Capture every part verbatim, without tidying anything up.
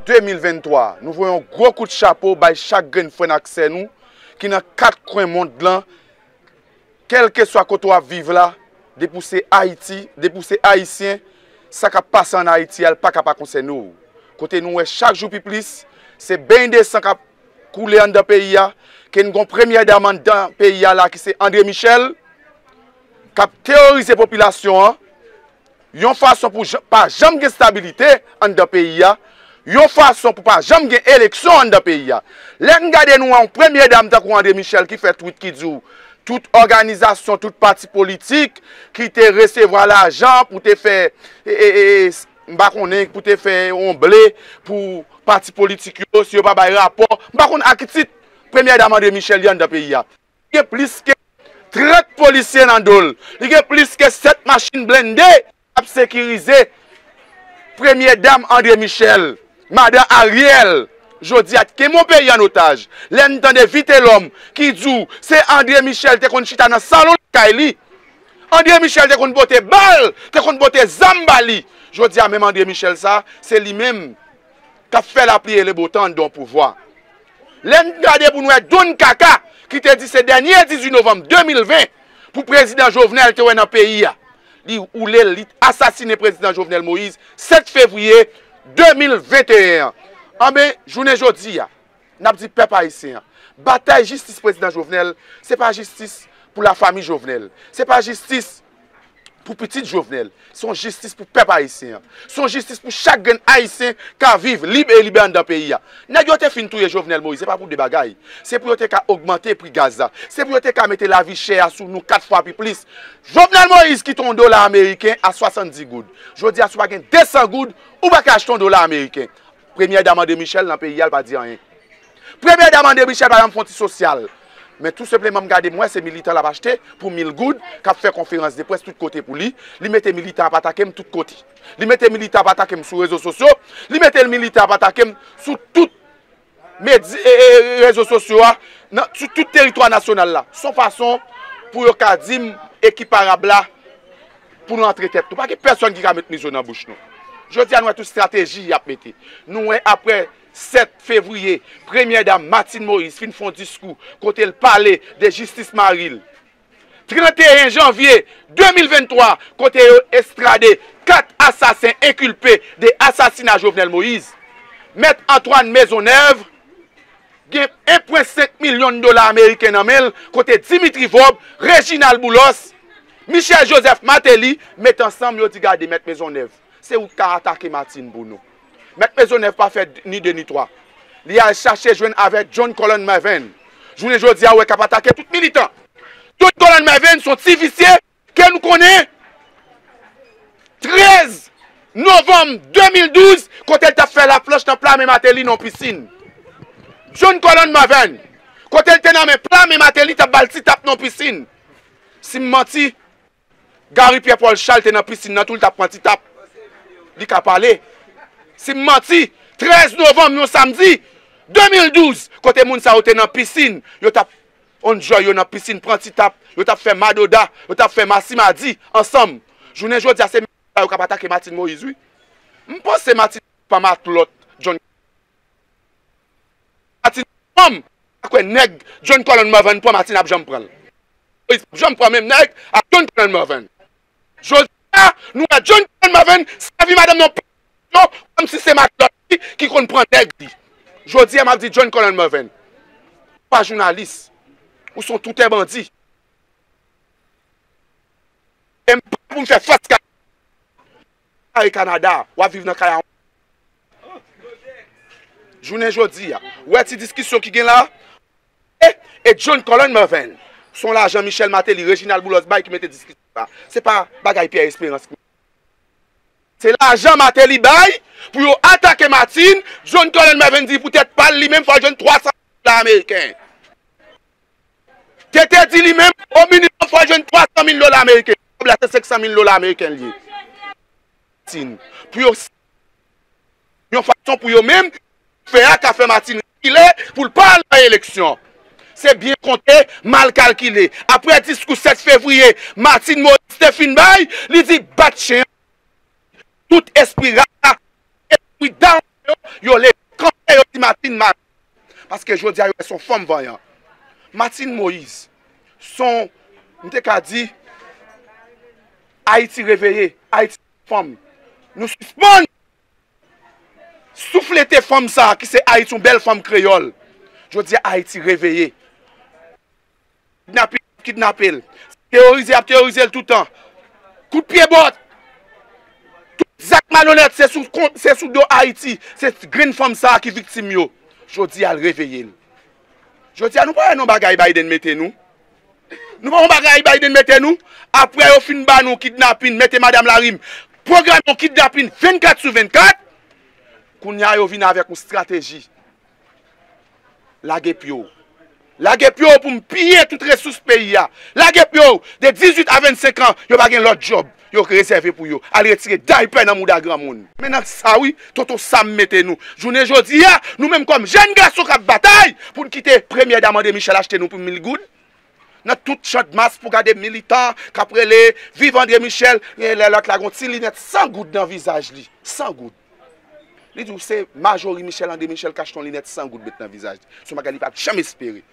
de mil venntwa. Nou voye yon gwo kout chapo bay chak grenn frè n ak sè nou ki nan kat kwen mond lan, kèlkeswa kote w ap viv la, depi w se Ayiti, depi w se Ayisyen, sa k ap pase ann Ayiti a, l pa ka pa konsène w. Kote nou wè chak jou pi plis, se beny de san k ap koule anndan peyi a, ke n gon premyè dam anndan peyi a la ki se André Michel, k ap teworize popilasyon an, yon fason pou jan- pa janm gen stabilite anndan peyi a, yon fason pou pa janm gen eleksyon anndan peyi a. Lè n gade nou wè yon premye dam tankou André Michel ki fè tweet ki di w tout òganizasyon, tout pati politik ki te resevwa lajan pou te fè, e, e, e, e, m pa konnen, pou te fè yon ble pou pati politik yo, si yo pa bay rapò, m pa konn a ki tit premyè dam André Michel ye anndan peyi a. Gen plis ke trant polisye nan do l. Li gen plis ke sèt machin blende k ap sekirize premye dam André Michel, madan Ariel, jodi a, ki kenbe yon peyi an otaj. Lè n tande Vitelhomme ki di w se André Michel te konn chita nan salon lakay li. André Michel te konn pote bal, te konn pote zam ba li. Jodi a, menm André Michel sa, se li menm k ap fè lapli e le bo tan anndan yon pouvwa. Lè n gade pou n wè Don Kaka, ki te di se dènye dizuit novanm de mil ven pou prezidan Jovenel te wè nan peyi a, li woule l, li asasinen prezidan Jovenel Moïse sèt fevriye de mil venteyen an. Anben, jounen jodi a, n ap di pèp ayisyen an, batay jistis prezidan Jovenel, se pa jistis pou lafanmi Jovenel, se pa jistis pou pitit Jovenel, se yon jistis pou pèp ayisyen an. Se yon jistis pou chak grenn ayisyen ka viv lib e libè anndan peyi a. Nèg yo te fin touye Jovenel Moïse, se pa pou de bagay. Se pou yo te ka ogmante pri gaz la. Se pou yo te ka mete lavi chè a sou nou kat fwa pi plis. Jovenel Moïse kite yon dola ameriken a swasanndis goud. Jodi a, si w pa gen de san goud, ou pa ka achte yon dola ameriken. Premyè dam André Michel nan peyi a, l pa di anyen. Premyè dam André Michel pa janm fè yon ti sosyal. Men tou senpleman, m gade, m wè se militan l ap achte pou mil goud, k ap fè konferans de près tout kote pou li. Li mete militan ap atake m tout kote. Li mete militan ap atake m sou rezo sosyo. Li mete militan ap atake m sou tout medi, e, e, rezo sosyo a, nan, sou tout teritwa nasyonal la. Se yon fason pou yo ka di m ekiparab la pou nou antre tèt nou. Pa gen pèsonn ki ka met mizo nan bouch nou. Jodi a, nou wè tout estrateji y ap mete. Nou wè apre sèt fevriye, premyè dam Martine Moïse fin fè yon diskou kote l pale de jistis mari l. Tranteyen janvye de mil venntwa, kote yo estrade kat asasen enkilpe de asasina Jovenel Moïse. Mèt Antoine Maisonneuve gen en pwen senk milyon dola ameriken nan men l, kote Dimitri Vorbe, Reginald Boulos, Michel Joseph Martelly met ansanm, yo di gade Mèt Maisonneuve, se ou k ka atake Martine pou nou. Mèt Maisonneuve pa fè ni de ni twa. Li al chache jwenn avèk John Colin Mervin. Jounen jodi a, ou wè k ap atake tout militan. John Colin Mervin se yon ti visye ke nou konnen trèz novanm de mil douz, kote l t ap fè laplanch nan pla men Martelly nan yon pisin. John Colin Mervin, kote l te nan men pla men Martelly, t ap ba l ti tap nan yon pisin. Si m manti, Gary Pierre Paul Charles te nan pisin nan tou, l t ap pran ti tap. Li ka pale. Si m manti, trèz novanm, yon samdi, de mil douz, kote moun sa yo te nan pisin, yo t ap enjoy yo nan pisin, pran ti tap, yo t ap fè madoda, yo t ap fè masimadi ansanm. Jounen jodi a, se menm sa yo k ap atake Martine Moïse, wi. M panse Martine pa matlòt John Martine, fanm, pa kwè nèg John Colin Mervin pran Martine ap janm pran l. Moïse p ap janm pran menm nèg ak John Colin Mervin. Jodi a, nou wè John Colin Mervin sèvi madanm nan yo kòmsi se matlòt li ki konn pran nèg li. Jodi a, m ap di John Colin Mervin, ou pa jounalis. Ou se yon toutè bandi. E m pa pou m fè fòs ka-, kare Kanada, w ap viv nan kay a yon. Jounen jodi a, ou wè ti diskisyon ki gen la? E, e John Colin Mervin, se yon lajan Michel Martelly, Reginald Boulos bay ki mete diskisyon sa. Se pa bagay Pierre Espérance ki Se lajan Martelly bay pou yo atake Martine. John Colin Mervin di poutèt pa l, li menm fò l jwenn twa san mil dola ameriken. T T di li menm, o minimòm fò l jwenn twa san mil dola ameriken. Kòb la se senk san mil dola ameriken l ye. Martine. Pou yo yon fason pou yo menm fè a ka fè Martine rekile pou l pa al nan eleksyon. Se byen konte, mal kalkile. Apre diskou sèt fevriye, Martine Moïse te fin bay, li di bat chen an. Tout espri raka, espri dam, yo leve kanpe, yo di Martine, Martine. Paske jodi a, yo wè se yon fanm vanyan. Martine Moïse, se yon, m te ka di, Ayiti reveye, Ayiti fanm. Nou sispann souflete fanm sa a ki se Ayiti, yon bèl fanm kreyòl. Jodi a, Ayiti reveye. Kidnapin, kidnape l. Teworize, y ap teworize l toutan. Kout pye bòt. Tout zak malonèt, se sou kont, se sou do Ayiti. Se grenn fanm sa a ki viktim yo. Jodi a, l reveye l. Jodi a, nou pa wè nan bagay Biden mete nou. Nou pa wè bagay Biden mete nou. Apre yo fin ba nou kidnapin, mete madanm lari, pwograme yon kidnapin vennkat sou vennkat. Kounye a, yo vin avèk yon estrateji. Lage pye w. Lage pye w pou m piye tout resous peyi a. Lage pye w. De dizuit a vennsenk an, yo pa gen lòt djòb yo rezève pou yo. Al retire daypè nan mouda granmoun. Men nan sa wi, Tonton Sam mete nou. Jounen jodi a, nou menm kòm jèn gason k ap batay pou n kite premyè dam André Michel achte nou pou mil goud. Nan tout Channmas pou gade militan k ap rele, "Viv André Michel", gen lè lòt la gon ti linèt san goud nan vizaj li. San goud. Li di w se Majorie Michel, André Michel k achte yon linèt san goud met nan vizaj li. Se yon bagay li pa t janm espere.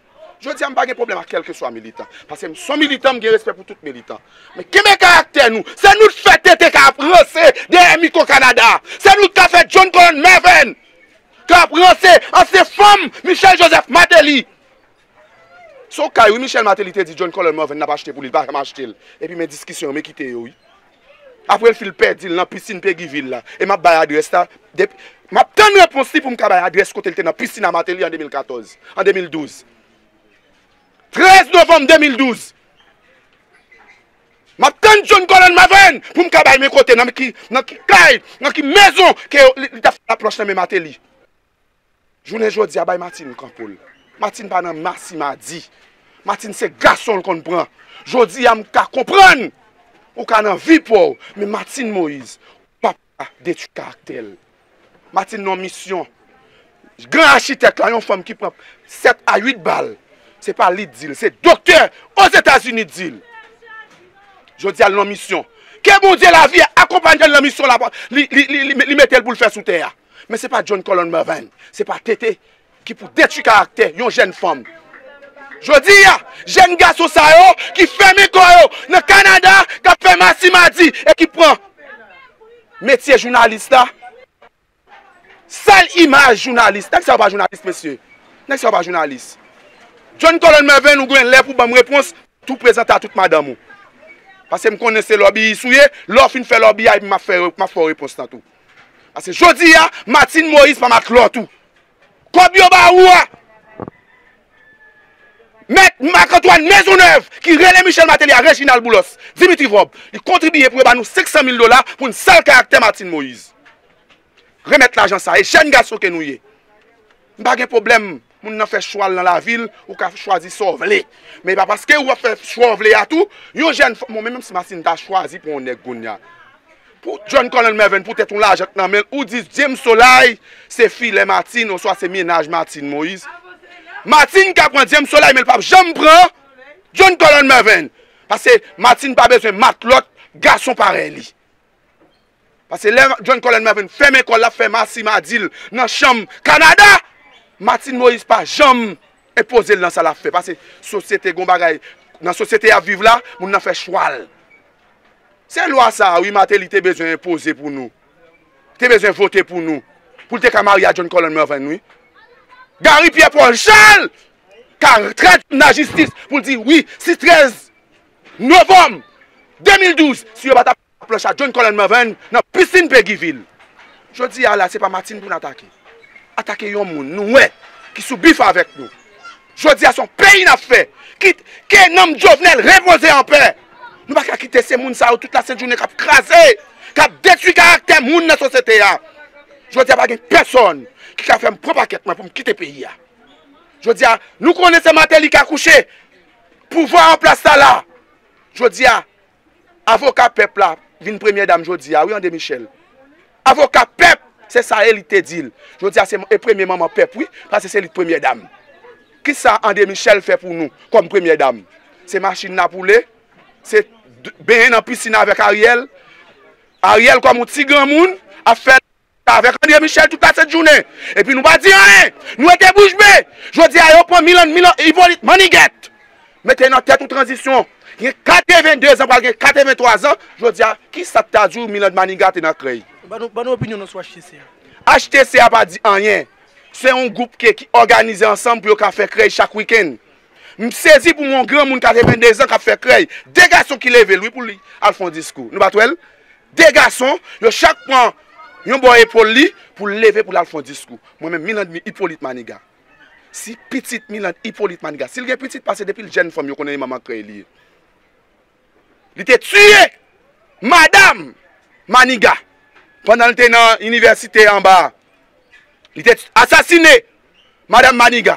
Jodi a, m pa gen pwoblèm ak kèlkeswa militan. Paske m se yon militan, m gen respè pou tout militan. Men kenbe karaktè nou. Se nou k fè T T K ap ranse dèyè mikwo Kanada. Se nou k ka fè John Colonne Merven k ap ranse ansyen fanm Michel Joseph Martelly. Se yon kay, wi, Michel Martelly te di John Colonne Merven n ap achte pou li, li pa janm achte l. Epi men diskisyon yo, men kite yo, wi. Apre l fin pèdi l nan pisin Peguy Ville la. E m ap bay adrès la. Depi, m ap tann repons li pou m ka bay adrès kote l te nan pisin a Martelly an de mil katòz, an de mil douz. Trèz novanm de mil douz. M ap tann John Colonne Merven pou m ka bay men kote, nan ki, nan ki kay, nan ki mezon ke li, li t ap fè lapwòch nan men Martelly. Jounen jodi a, bay Martine kanpo l. Martine pa nan masimadi. Martine se gason l konn pran. Jodi a, m ka konprann ou ka nan vi pa w, men Martine Moïse, papa detwi karaktè l. Martine nan misyon. Gran achitèk la, yon fanm ki pran sèt a uit bal. Se pa li k di l, se doktè Ozetazini k di l. Jodi a, l nan misyon. Ke Bondye lavi a akonpanye l nan misyon la, li, li, li, li, li mete l pou l fè sou tè a. Men se pa John Colonne Merven, se pa T T ki pou detwi karaktè yon jèn fanm. Jodi a, jèn gason sa yo ki fèmen kò yo nan Kanada, k ap fè masimadi e ki pran metye jounalis la, sal imaj jounalis. Nèg sa yo pa jounalis, mesye. Nèg sa yo pa jounalis. John Colonne Merven, ou gen lè pou ban m repons, tou prezante a tout madanm ou. Paske m konnen se lòbiyis ou ye, lè w fin fè lòbi a, epi m ap fè, m ap fè w repons lan tou. Paske jodi a, Martine Moïse pa matlòt ou. Kòb yo ba ou a, Mèt Marc Antoine Maisonneuve, ki rele Michel Martelly a Reginald Boulos, Dimitri Vorbe, li kontribiye pou yo ba nou senk san mil dola pou n sal karaktè Martine Moïse. Remèt lajan sa, e jèn gason ke nou ye. M pa gen pwoblèm, moun nan fè chwa l nan lavi l, ou ka chwazi sa w vle. Men e pa paske w ap fè chwa w vle a tou, yon jèn fanm, bon, men menm si Martine ta chwazi pran yon nèg kounye a. Pou John Colonne Merven, poutèt yon lajan k nan men l, ou di James Solay se filè Martine oswa se mennaj Martine Moïse. Martine ka pran James Solay, men l p ap janm pran John Colonne Merven. Paske Martine pa bezwen matlòt gason parèy li. Paske lè John Colonne Merven fèmen kò l, l ap fè masimadi l nan chanm Kanada, Martine Moïse pa janm enpoze l nan sa l ap fè. Paske sosyete gon bagay, nan sosyete y ap viv la, moun nan fè chwa l. Se lwa sa a, wi, Martelly te bezwen enpoze pou nou. Te bezwen vote pou nou. Pou l te ka marye a John Colonne Merven, wi. Gary Pierre Paul Charles ka trèt lajistis pou l di, wi, si trèz novanm de mil douz, si yo pa t ap ploch a John Colonne Merven nan pisin Peguy Ville. Jodi a la, se pa Martine pou n atake. Atake yon moun, nou wè, ki sou bif avèk nou. Jodi a, se yon peyi n ap fè. Kit, ke nanm Jovenel repoze an pè. Nou pa ka kite se moun sa yo tout lasent jounen k ap kraze, k ap detwi karaktè moun nan sosyete a. Jodi a, pa gen pèsonn ki ka fè m pran pakèt mwen pou m kite peyi a. Jodi a, nou konnen se Martelly k akouche pouvwa an plas la la. Jodi a, avoka pèp la vin premyè dam jodi a, wi, André Michel. Avoka pèp, se sa Elit te di l. Jodi a, se e premye manman pèp, wi, paske se li k premyè dam. Kisa André Michel fè pou nou kòm premyè dam? Se machin n ap woule, se d-, benyen nan pisin avèk Ariel. Ariel kòm yon ti granmoun ap fè avèk André Michel tout lasent jounen. Epi nou pa di anyen. Nou rete bouch be. Jodi a yo pran Milan, Milan, Hyppolite Manigat. Mete nan tèt yon tranzisyon. Gen katrevenndezan, pral gen katrevenntwazan. Jodi a, ki sa k ta di w Milan Manigat te nan krèy? Ban nou, ban nou opinyon nou sou H T C a. H T C a pa di anyen. Se yon gwoup ke, ki òganize ansanm pou yo ka fè krèy chak wikenn. M sezi pou mwen yon granmoun katrevenndezan k ap fè krèy. De gason ki leve l, wi, pou li al fè yon diskou. Nou pa t wè l? De gason, yo chak pran yon bò epòl li pou l leve pou l al fè yon diskou. Mwen menm, Milan Hyppolite Maniga. Si pitit Milan Hyppolite Maniga, si l gen pitit, paske depi l jèn fanm, yo konnen e manman krèy li ye. Li te tiye madanm Maniga pandan l te nan inivèsite anba a. Li te asasine madanm Maniga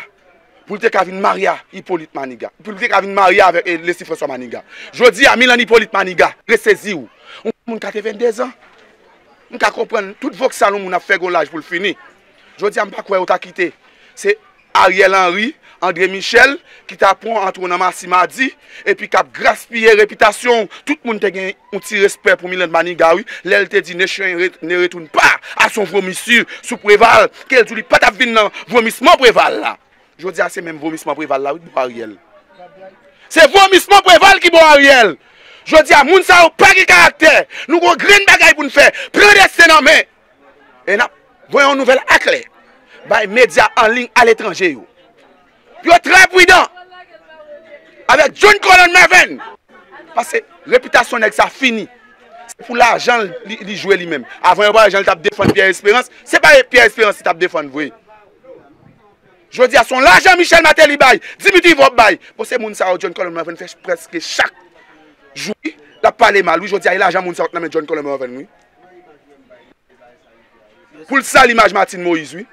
pou l te ka vin marye a Hyppolite Maniga, pou l te ka vin marye avèk, eh, Leslie François Maniga. Jodi a, Milan Hyppolite Maniga, resezi w. Yon moun katrevenndezan. M ka konprann tout voksal yon moun ap fè gon laj pou l fini. Jodi a, m pa kwè yo ta kite. Se Ariel Henry, André Michel, ki ta pran antre w nan masi madi, epi k ap gaspiye repitasyon w. Tout moun te gen yon ti respè pou Milan Maniga, wi. Lè l te di ne chien re- ne retourne pas à son vomissure sou Preval, ke l di w li pa t ap vin nan vomisman Preval la. Jodi a, se menm vomisman Preval la, wi, k bò Ariel. Se vomisman Preval ki bò Ariel. Jodi a, moun sa yo pa gen karaktè. Nou gon grenn bagay pou n fè. Pran desten nan men. E n ap voye yon nouvèl aklè bay medya an liy aletranje yo. Pou yo trè pridan avèk John Colin Mervin. Paske repitasyon nèg sa fini. Se pou lajan l li, li jwe li menm. Avan yo pa wè jan l t ap defann Pierre Espérance, se pa Pierre Espérance li t ap defann vre. Jodi a, se yon lajan Michel Martelly bay, Dimitri Vorbe bay. Bon, se moun sa yo, John Colin Mervin fè prèske chak jou, wi, l ap pale mal, wi. Jodi a, e lajan moun sa yo k nan men John Colin Mervin, wi. Pou l sal imaj Martine Moïse, wi.